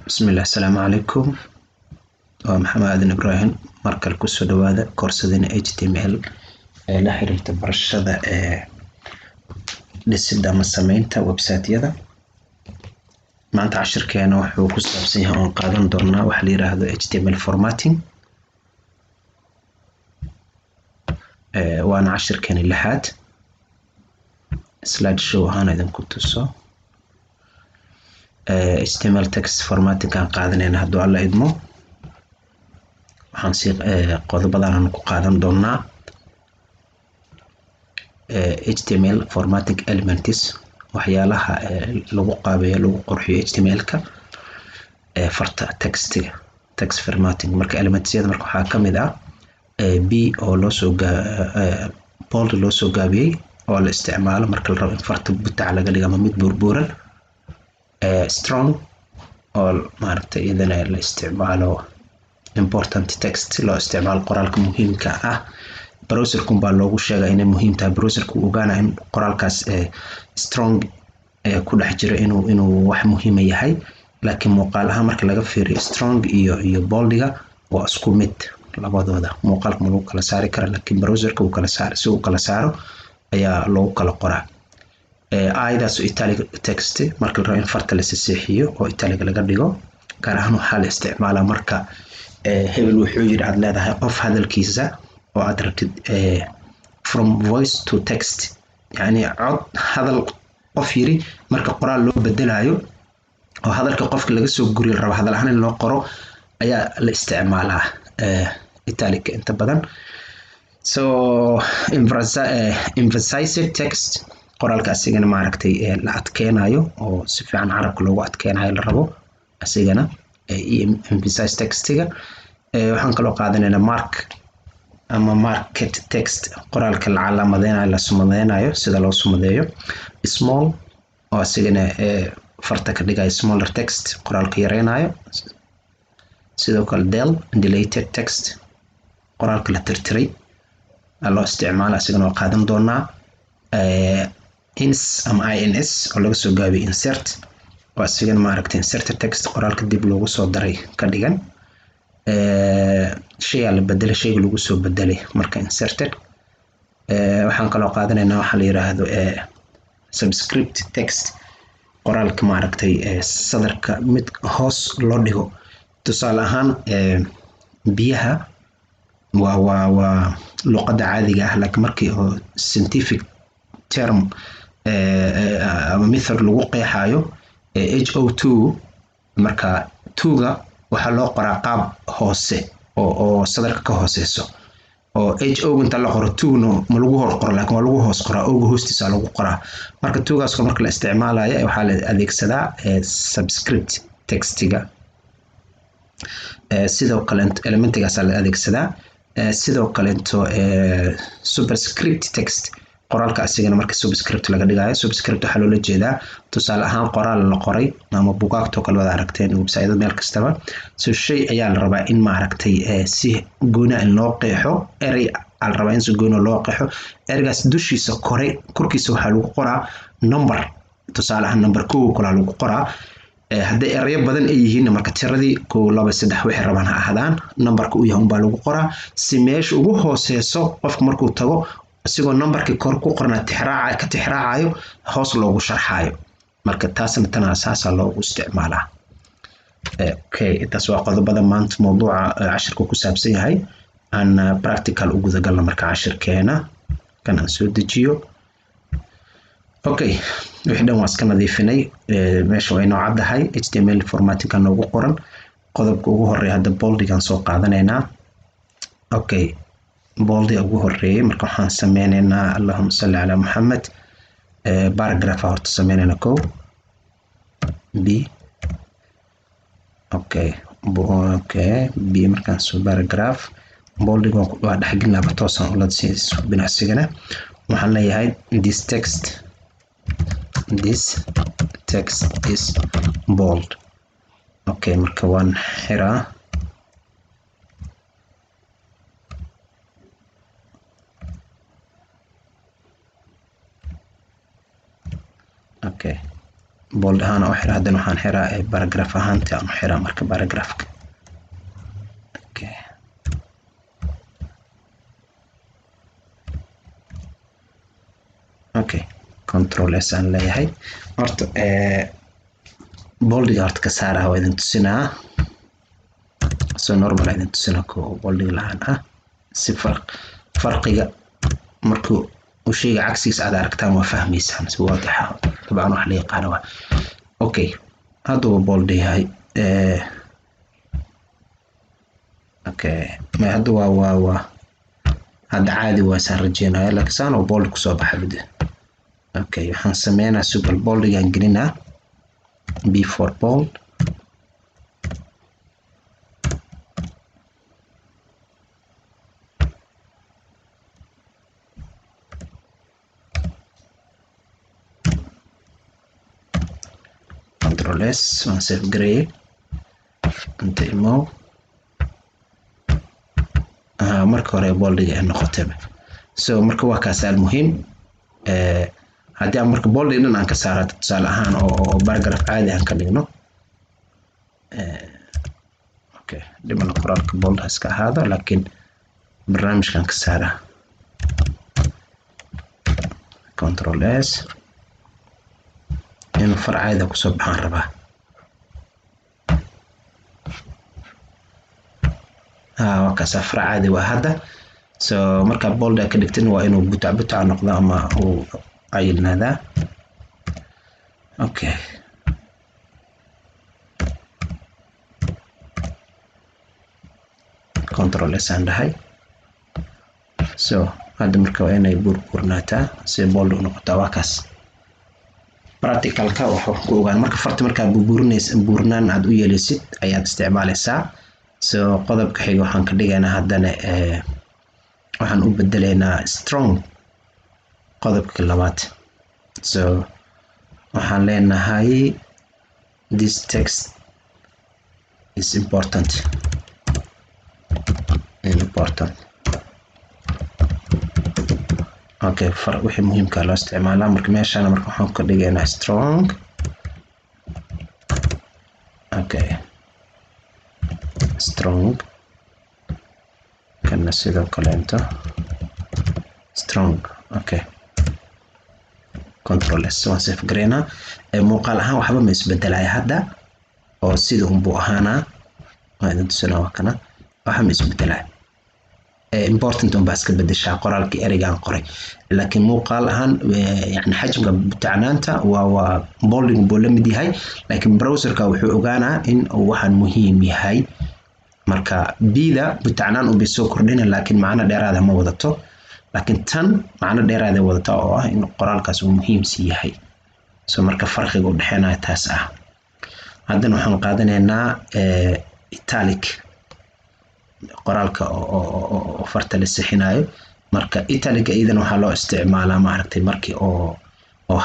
Bismillah, asalaamu calaykum. Waa Maxamed Aadan Ibraahim, mar kale kusoo dhawaada koorsadina HTML ee la xiriirta barashada ee dhisidda ama sameynta website-yada. Maanta cashirkeena wuxuu ku saabsan yahay oon qaadan doonaa waxa la yiraahdo HTML formatting. Waana cashirkeena lixaad. Slide show ahaan idinku tuso. HTML text formatting aan qaadanayna hadduu Alla idmo. Waxaan si qodobadan aan ku qaadan doonaa HTML formatting elements, waxyaalaha lagu qaabeeyo, lagu qurxiyo HTML-ka, farta textiga, text formatting. Marka elementsyada marka waxaa ka mid ah B oo loosoo bold loo soo gaabiyey, oo la isticmaalo marka la rabo in farta butac laga dhigo ama mid buurbuuran. Strong oo maaragtay iyadana la isticmaalo important text, loo isticmaalo qoraalka muhiimka ah. Browserkun baa loogu sheegaa inay muhiim tahay. Browserku uu ogaanaya in qoraalkaas strong ku dhex jiro inuu wax muhiima yahay, laakiin muuqaal ahaan marka laga fiiriyo strong iyo boldiga waa isku mid labadooda, muuqaalka ma lagu kala saari kara, laakiin browserka uu kala saaro, si uu kala saaro ayaa loogu kala qoraa. Ayadaas italic text, marka la rabo in farta la siseexiyo oo italic laga dhigo, gaar ahaan waxaa la isticmaalaa marka hebel wuxuu yidhi aad leedahay, qof hadalkiisa oo aad rabtid from voice to text, yacni cod hadal qof yiri marka qoraal loo bedelayo oo hadalka qofka laga soo guriyo la rabo hadal ahaan in loo qoro ayaa la isticmaalaa italic inta badan. So emphasized text, qoraalka asigana maaragtay la adkeenayo oo si fiican carabka loogu adkeenayo la rabo asigana emphasize textiga. Waxaan kaloo qaadanaynaa mark ama marked text, qoraalka la calaamadeynayo, la sumadeynayo, sida loo sumadeeyo. Small oo asigana farta ka dhigayo smaller text, qoraalka yareynayo. Sidoo kale del, deleted text, qoraalka la tirtiray loo isticmaalo, asigana waa qaadan doonaa. Ins ama ins oo laga soo gaabiyay insert, oo asigana maaragtay inserted text, qoraalka dib loogu soo daray ka dhigan, shayaa la bedelay, shayga lagu soo bedelay marka inserted. Waxaan kaloo qaadanaynaa waxaa la yiraahdo subscript text, qoraalka maaragtay sadarka mid hoos loo dhigo. Tusaale ahaan biyaha waa luqadda caadiga ah, laakiin markii oo scientific term ama method lagu qeexayo HO2, marka two-ga waxaa loo qoraa qaab hoose oo sadarka ka hooseyso, oo H O inta la qoro two-na ma lagu hor qoro, laakiin waa lagu hoos qoraa, oga hoostiisa lagu qoraa. Marka two-gaas marka la isticmaalayo waxaa la adeegsadaa subscript textiga. Sidoo kale elementigaas la adeegsadaa. Sidoo kaleeto superscript text, qoraalka asigana marka subscript laga dhigayo. Subscript waxaa loola jeedaa, tusaale ahaan, qoraal la qoray ama bugaagtoo kale wada aragteen, website meel kastaba. So shay ayaa la rabaa in maaragtay si goona in loo qeexo, erey aa la rabaa in si goona loo qeexo. Ereygaas dushiisa kore, korkiisa waxaa lagu qoraa number, tusaale ahaan number 1 kalaa lagu qoraa. Hadday erayo badan ay yihiin, marka tiradii 1, 2, 3 waxay rabaan ha ahaadaan, numberka u yahay unbaa lagu qoraa, si meesha ugu hooseyso qofku markuu tago isigoo numberkii kor ku qorna tixraaca ka tixraacayo hoos loogu sharxayo. Marka taasna tana saasaa loogu isticmaalaa. Okay, intaas waa qodobada maanta mawduuca cashirka ku saabsan yahay. Aan practical u gudagalno marka cashirkeena kan aan soo dejiyo. Okay, wixii dhan waa iska nadiifinay, meesha waa inoo caddahay HTML formattingka noogu qoran. Qodobka ugu horeeya hadda boldigan soo qaadanaynaa. Okay, boldiga ugu horeeyay marka waxaan sameynaynaa, allahuma salli calaa Muxamed, paragraph horta sameynaynaa kow b. Okay, b markaan soo paragraph boldiga waa dhexgelinaaba, toosaan ula binacsigana. Waxaan leeyahay this text is bold. Okay, marka waan xiraa. Okay, Bold ahaan u xiraa, haddana waxaan xiraa paragraph ahaanti aan u xiraa marka paragraphka. Okay, okay, Control S aan leeyahay. Horta boldiga horta ka saaraha, waa idin tusinaa. So normal idin tusinaa ko boldiga la-aan ah, si farqiga markuu uu sheyga cagsigiisa aad aragtaan waa fahmaysaan si waadixa. Dabcan wax la yaqaano waa okay. Hadda waa bold yahay. Okay, ma hadda waa hadda caadi waa saan rajeynaya, laakiin saan oo bold kusoo baxa bide. Okay, waxaan sameynaa super boldigaan gelinaa, B for bold. Control S, waan save gareeyay. Inta imow. Marka hore boldiga ay noqotayba. So marka waa kaas almuhiim. Haddii aan marka boldiga dhan aan ka saara, tusaale ahaan, oo paragraph caadi aan ka dhigno. Okay, dhibana qoraalka bold ha iska ahaado, laakiin barnaamijkan ka saara. Control S, inuu far caadi kusoo baxaan rabaa. Waa kaasa, far caadi waa hadda. So markaa bold ka dhigtin, waa inuu butac butac noqdo ama uu cayilnaadaa. Okay, Control S aan dhahay. So hadda marka waa inay buurbuurnaataa si bold u noqotaa. Waa kaas practicalka wax ku ogaan. Marka farta markaa buurbuurinaysa, buurnaan aad u yeelaysid ayaad isticmaalaysaa. So qodobka xiga waxaan ka dhigaynaa haddana, waxaan u bedelaynaa strong, qodobka labaad. So waxaan leenahay "This text is important." Important, okay. Far wixii muhiimka loo isticmaalaa. Marka meeshana marka waxaan ka dhigaynaa strong. Okay, strong. Kana sidoo kaleento strong. Okay, Control S, waan save gareynaa. Muuqaal ahaan waxba ma isbedelaya hadda, oo sida unbuu ahaanaa. Waa idin tusinaa, waa kana, waxba ma isbedelaya. Important unbaa iska bedeshaa qoraalkii ereygaan qoray, laakiin muuqaal ahaan, yani xajmka butacnaanta waa bolding buu la mid yahay, laakiin browserka wuxuu ogaanaa in uu waxaan muhiim yahay. Marka bida butacnaan unbay soo kordhina, laakiin macno dheeraada ma wadato. Laakiin tan macno dheeraada wadata, oo ah in qoraalkaas uu muhiim sii yahay. So marka farqiga u dhexeynaya taas ah. Haddana waxaan qaadanaynaa italic, qoraalka oo farta la sixinayo. Marka italica iyadana waxaa loo isticmaalaa, maaragtay, markii oo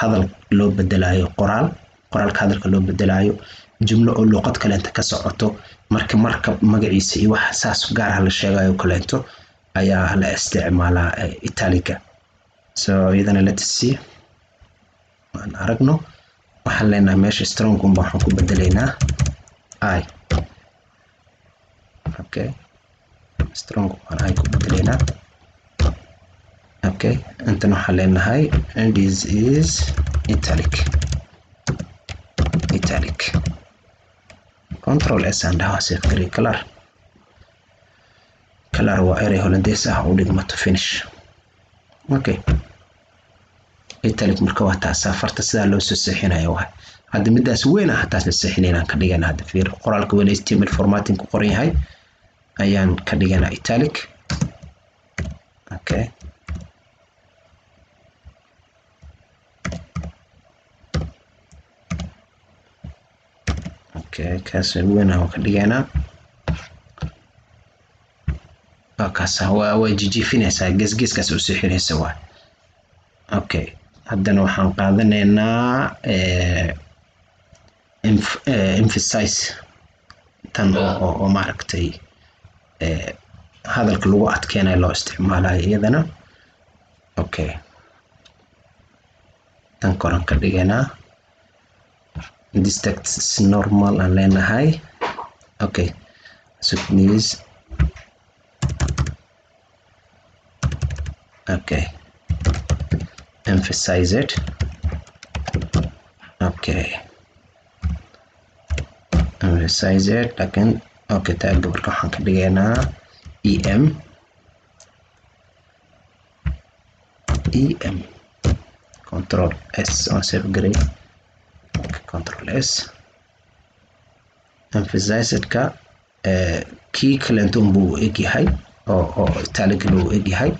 hadal loo bedelayo qoraal, qoraalka hadalka loo bedelayo, jumlo oo luqad kaleenta ka socoto, marka markab magaciisa iyo wax saas gaar ah la sheegayo kaleento ayaa la isticmaalaa italica. So iyadana let us see, aan aragno. Waxaan leenahay meesha strong unba waxaan ku bedelaynaa i. Okay, strong baan i ku bedelaynaa. Okay, intan waxaan leenahay "This is italic." Italic. Control S aan dhaho, save garay. Klaar. Klaar waa erey Hollandees ah u dhigmato finish. Okay, italic marka waa taasaa, farta sidaa loo soo seexinayo waay. Hadda midaas weyn ah taas la seexinaynaan ka dhigana. Hadda fiir, qoraalka weyn HTML formatting ku qoran yahay ayaan ka dhiganaa italic. Okay, okay, kaas weyn ah ka dhiganaa. Waa kaasa, waa jijiifinaysaa, geesgeeskaas u seexinaysa waa. Okay, haddana waxaan qaadanaynaa emphasize, tan oo maaragtay hadalka lagu adkeynayo loo isticmaalayo iyadana. Okay, tan koran ka dhiganaa. This text is normal aan leenahay. Okay, so please, okay, emphasize it. Okay, emphasize it, laakiin okay, tagga marka waxaan ka dhigaynaa em em, control s on save garay. Okay, control s. Emphasizedka kii kalenta unbuu u egyahay oo italic uu egyahay,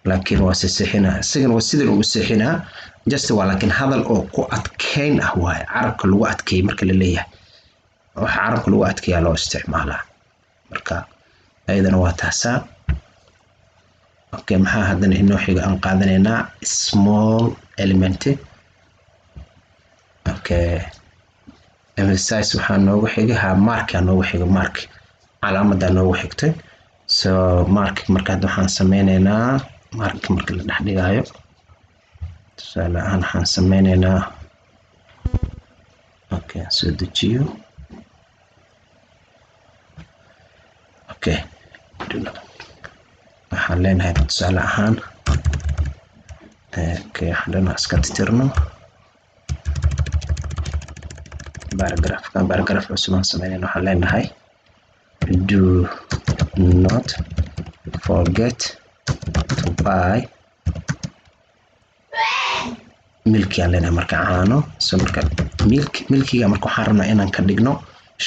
laakiin waa sixinaa, isagana waa sidan uu sixinaa just waa, laakiin hadal oo ku adkeyn ah waaye. Carabka lagu adkeeyay marka la leeyahay, waxa carabka lagu adkeeyaa loo isticmaalaa. Marka ayadana waa taasaa. Okay, maxaa haddana inoo xiga aan qaadanaynaa? Small element. Okay, emphasize waxaa noogu xigay, ha, markaa noogu xiga, mark calaamadaa noogu xigtay. So mark marka hadda waxaan sameyneynaa mark marka la dhex dhigaayo, tusaale ahaan waxaan sameyneynaa, okay, soo dejiyo. Okay, waxaan leenahay tusaale ahaan, okay, waxaan leenahay iska tirtirno paragraphkan, paragraph cusub aan sameynayna. Waxaan leenahay do not forget to buy milki aan leenahay, marka caano. So marka milk, milkiga marka waxaan rabnaa inaan ka dhigno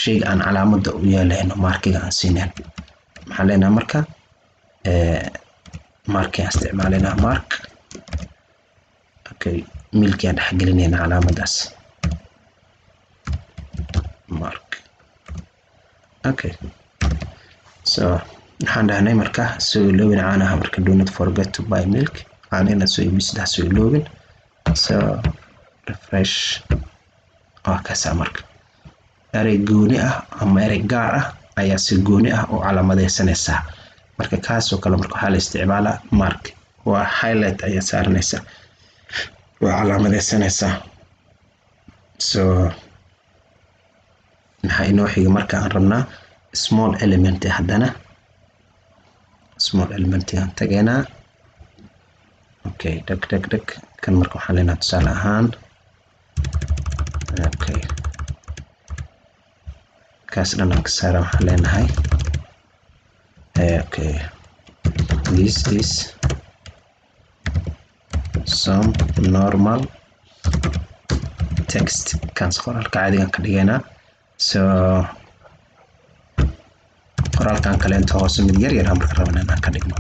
shayga aan calaamada u yeelayno, markiga aan siinayno. Maxaan leenahay marka? Marki aan isticmaalaynaa, mark. Okay, milki aan dhexgelinayna calaamadaas, mark. Okay, so waxaan dhahnay marka soo iloobin caanaha. Marka do not forget to buy milk, caana inaad soo iibisid ha soo iloobin. So refresh, waa kaasaa. Marka erey gooni ah ama erey gaar ah ayaa si gooni ah u calaamadeysanaysaa. Marka kaasoo kale marka waxaa la isticmaalaa mark, waa highlight ayaa saaranaysaa, waa calaamadeysanaysaa. So maxaa inoo xiga marka aan rabnaa? Small element. Haddana small element aan tageynaa. Okay, dhag dhag dhag, kan marka waxaan leenahay tusaale ahaan, okay, kaas dhan aan ka saara. Waxaan leenahay, okay, this is some normal text. Kaas qoraalka caadigan ka dhigaynaa. So qoraalkan kale inta hoose mid yar yar aan marka rabana inaan ka dhigno.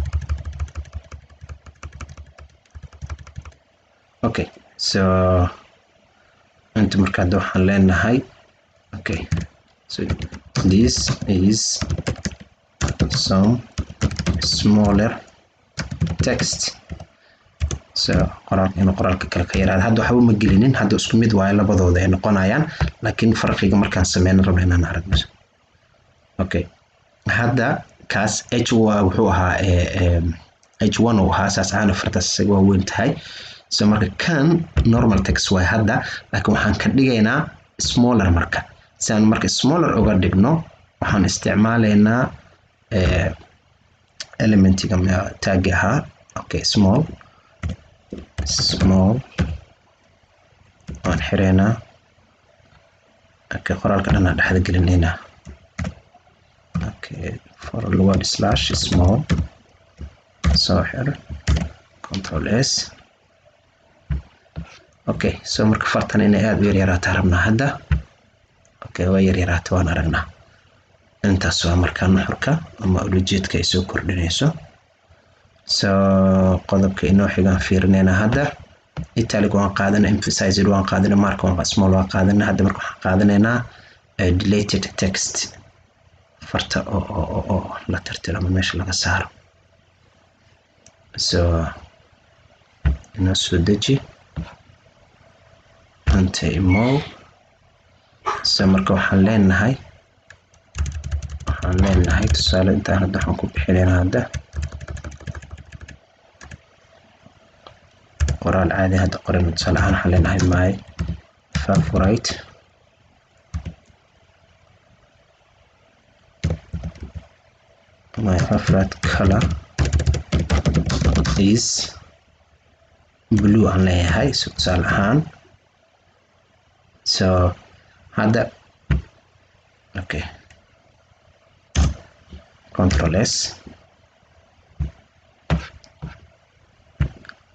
Okay, so inta marka hadda waxaan leenahay, okay, so this is some smaller text. So qoraalka inuu qoraalka kale ka yaraado. Hadda waxba ma gelinin, hadda isku mid waayo labadooda ay noqonayaan, laakiin farqiga markaan sameyno rabna inaan aragno. Okay, hadda kaas h wuxuu ahaa h1 uu ahaa, saas ahaan fartaas isaga waa weyn tahay. So marka kan normal text waay hadda, laakiin waxaan ka dhigaynaa smaller. Marka si aan marka smaller uga dhigno, waxaan isticmaalaynaa elementiga tagi ahaa. Okay, small, small waan xireynaa. Okay, qoraalka dhan aan dhexda gelinaynaa. Okay, forward slash small, soo xir, control s. Okay, so marka fartan inay aada u yaryaraataa rabnaa hadda. Okay, waa yaryaraata, waan aragnaa. Intaas waa markaa nuxurka ama ulajeedka ay soo kordhinayso. So qodobka inoo xigaan fiirineynaa hadda. Italic waan qaadana, emphasized waan qaadana, mark waan, small waan qaadana. Hadda marka waxaan qaadanaynaa deleted text, farta oo la tirtiro ama meesha laga saaro. So inoo soo deji, anta imow. So marka waxaan leenahay tusaale intaan hadda waxaan ku bixinaynaa hadda qoraal caadi hadda qorayno. Tusaale ahaan waxaan leenahay my favorite My favorite color is blue aan leeyahay, so tusaale ahaan. So hadda, okay, Control S.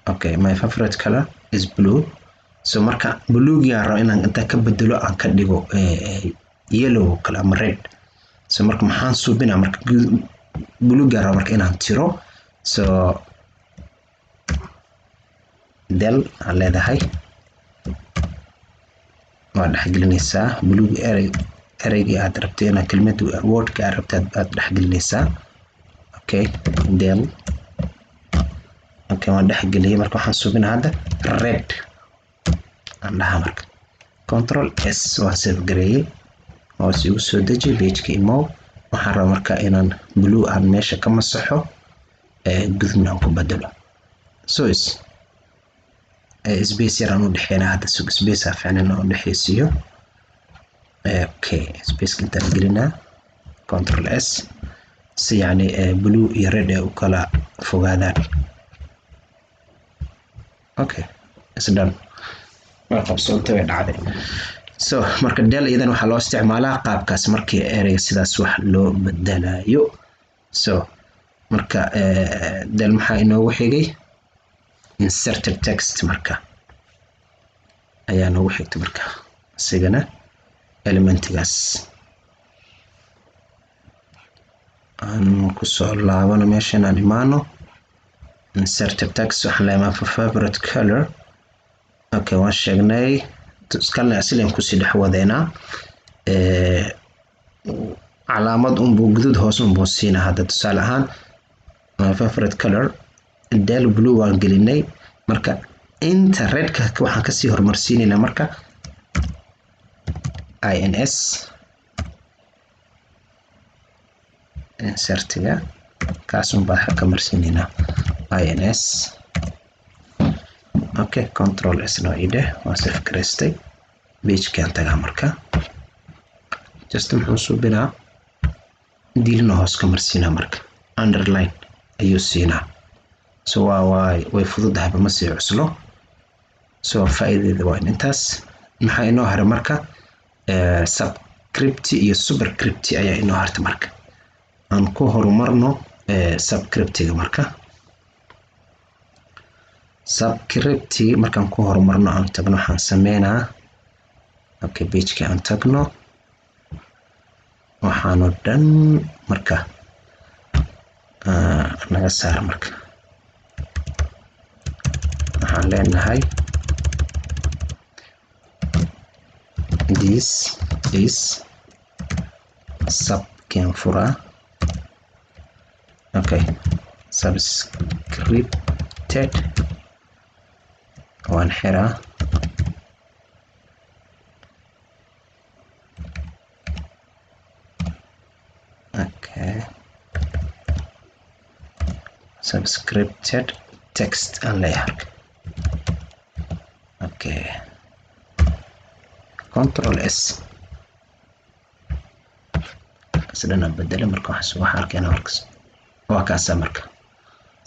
Okay, my favorite color is blue. So marka bluegii aan rabo inaan intaan ka bedelo aan ka dhigo yellow oo kale ama red. So marka maxaan suubinaa? Marka bluegii aan rabo marka inaan tiro, so del aan leedahay, waa dhexgelinaysaa bluegi, erey ereygii aad rabtay inaad kelmad, wordka aad rabtay aad dhexgelinaysaa. Okay, del. Okay, waan dhexgeliyay. Marka waxaan suubinaa hadda red aan dhahaa. Marka Control S, waan save gareeyey, hoos igu soo deji pageka imow. Waxaan rabaa marka inaan blue aan meesha ka masaxo, gudubna aan ku bedelo. So is space yar aan u dhexeynaa hadda. Sug, space aa fiicnan aan u dhexeysiiyo. Okay, spaceka intaan gelinaa, Control S, si yacni blue iyo red ay u kala fogaadaan. Okay, it's done, way qabsoontay, way dhacday. So marka del iyadan waxaa loo isticmaalaa qaabkaas markii ereyga sidaas wax loo bedelayo. So marka del maxaa inoogu xigay? Inserted text marka ayaa noogu xigtay. Marka isigana elementigaas aan kusoo laabano, meeshan aan imaano. Inserted text, waxaan leeyahay my favorite color. Okay, waan sheegnay kalna asilan kusii dhex wadeynaa. Calaamad unbuu guduud hoos unbuu siinaa. Hadda tusaale ahaan my favorite color del blue waan gelinay. Marka inta redka waxaan kasii horumarsiinaynaa marka ins insertiga, kaasun baa ka marsiinaynaa ins. Okay, Control S noo idheh, waan save garaystay, pagekaan tagaa. Marka just muxuu suubinaa? Dilina hoos ka marsiinaa, marka underline ayuu siinaa. So waa way fududahayba, ma sii cuslo. So faa'iideeda waa intaas. Maxaa inoo haray marka? Subscript iyo superscript ayaa inoo hartay. Marka aan ku horumarno subscriptiga. Marka subscripti markaan ku horumarno, aan tagno, waxaan sameynaa, okay, pageki aan tagno, waxaanoo dhan marka naga saar. Marka waxaan leenahay this is subkan furaa. Okay, subscripted waan xiraa. Okay, subscripted text aan leeyahay. Okay, Control S, isdhana bedele. Marka waxaa arkayna markas waa kaasa. Marka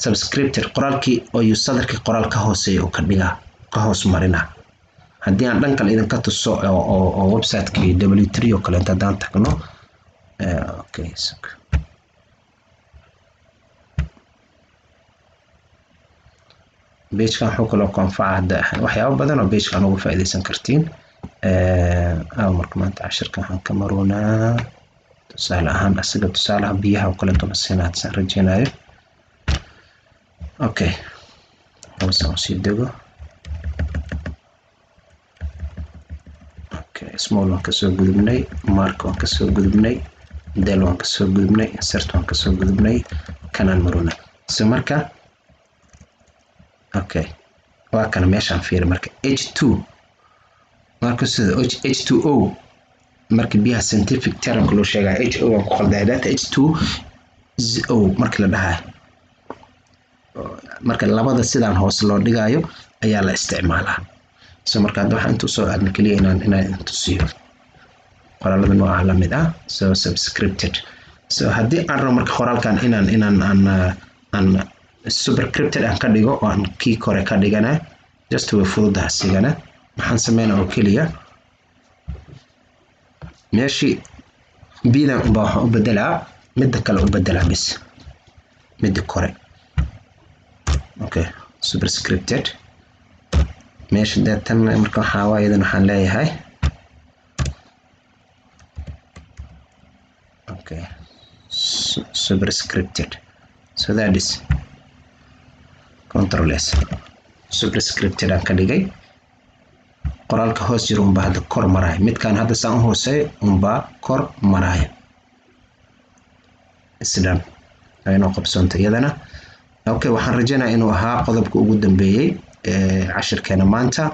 subscripted qoraalkii oo sadarkii qoraal ka hooseeya oo ka dhigaa, ka hoos marina. Haddii aan dhan kale idinka tuso oo website-kii W3 oo kaleento haddaan tagno. Okay, so pagekan wuxuu kaloo ku anfaca hadda waxyaabo badan oo pagekan uga faa'iidaysan kartiin. Marka maanta cashirka waxaan ka maroonaa tusaale ahaan asiga, tusaalaha biyaha oo kaleeto masinaad saan rajeynayo. Okay, hoosaan usii dego. Okay, small waan kasoo gudubnay, mark waan kasoo gudubnay, del waan kasoo gudubnay, insert waan kasoo gudubnay, kanaan maroona. So marka, okay, waa kana meeshaan fiiri. Marka H2, marka sida H2O, marka biyaha scientific termka loo sheegaya H O waan ku qalday data, H2O marka la dhahayo, marka labada sidaan hoose loo dhigayo ayaa la isticmaalaa. So marka hadda waxaan inta usoo aadna keliya inaan intusiyo qoraalada nooca la mid ah. So subscripted So haddii aan rabo marka qoraalkan inaan aan superscripted aan ka dhigo oo aan kii kore ka dhigana, just way fududaha sigana. Maxaan sameynaa oo keliya? Meeshii bidan unbaa waxaan u bedelaa, midda kale u bedelaa bis, midda kore. Okay, superscripted meesha deetan. Marka waxaa waa iyadan waxaan leeyahay, okay, superscripted. So that is Control S, superscripted aan ka dhigay. Qoraalka hoos jiro unbaa hadda kor maraya. Midkaan hadda saan u hooseeyo unbaa kor maraya. Isdhan waa inoo qabsoonta iyadana. Okay, waxaan rajaynayaa inuu ahaa qodobka ugu dambeeyey cashirkeena maanta.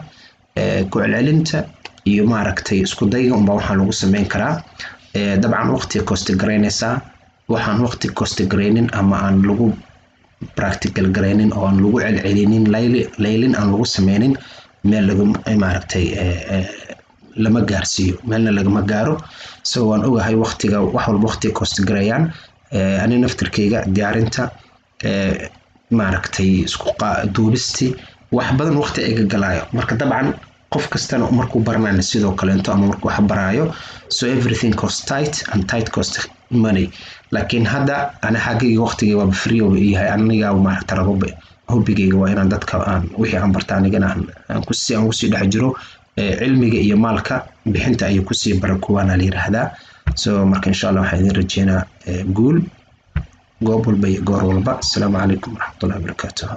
Ku celcelinta iyo maaragtay isku dayga unbaa waxaa lagu sameyn karaa. Dabcan waqti cost garaynaysaa. Waxaan waqti cost garaynin ama aan lagu practical garaynin oo aan lagu celcelinin, layli laylin aan lagu sameynin, meel lagu maaragtay lama gaarsiiyo, meelna lagama gaaro. So waan ogahay waqtiga, wax walba waqti cost garayaan. Ani naftirkeyga diyaarinta, maaragtay, isku duubistii, wax badan waqti iga galaayo. Marka dabcan qof kastana markuu baranayo sidoo kaleento ama markuu wax baraayo, so everything cost tight and tight cost money. Laakiin hadda ana xaggayga waqtigay waaba free yahay. Aniga maaragta rabo, hobigayga waa inaan dadka aan wixii aan barta anigana aan kusi aan kusii dhex jiro. Cilmiga iyo maalka bixinta ayuu kusii barakuwaana la yiraahdaa. So marka insha Allah waxaan idin rajeynaa guul goob walba iyo goor walba. Asalaamu calaykum waraxmatullahi wabarakaatuh.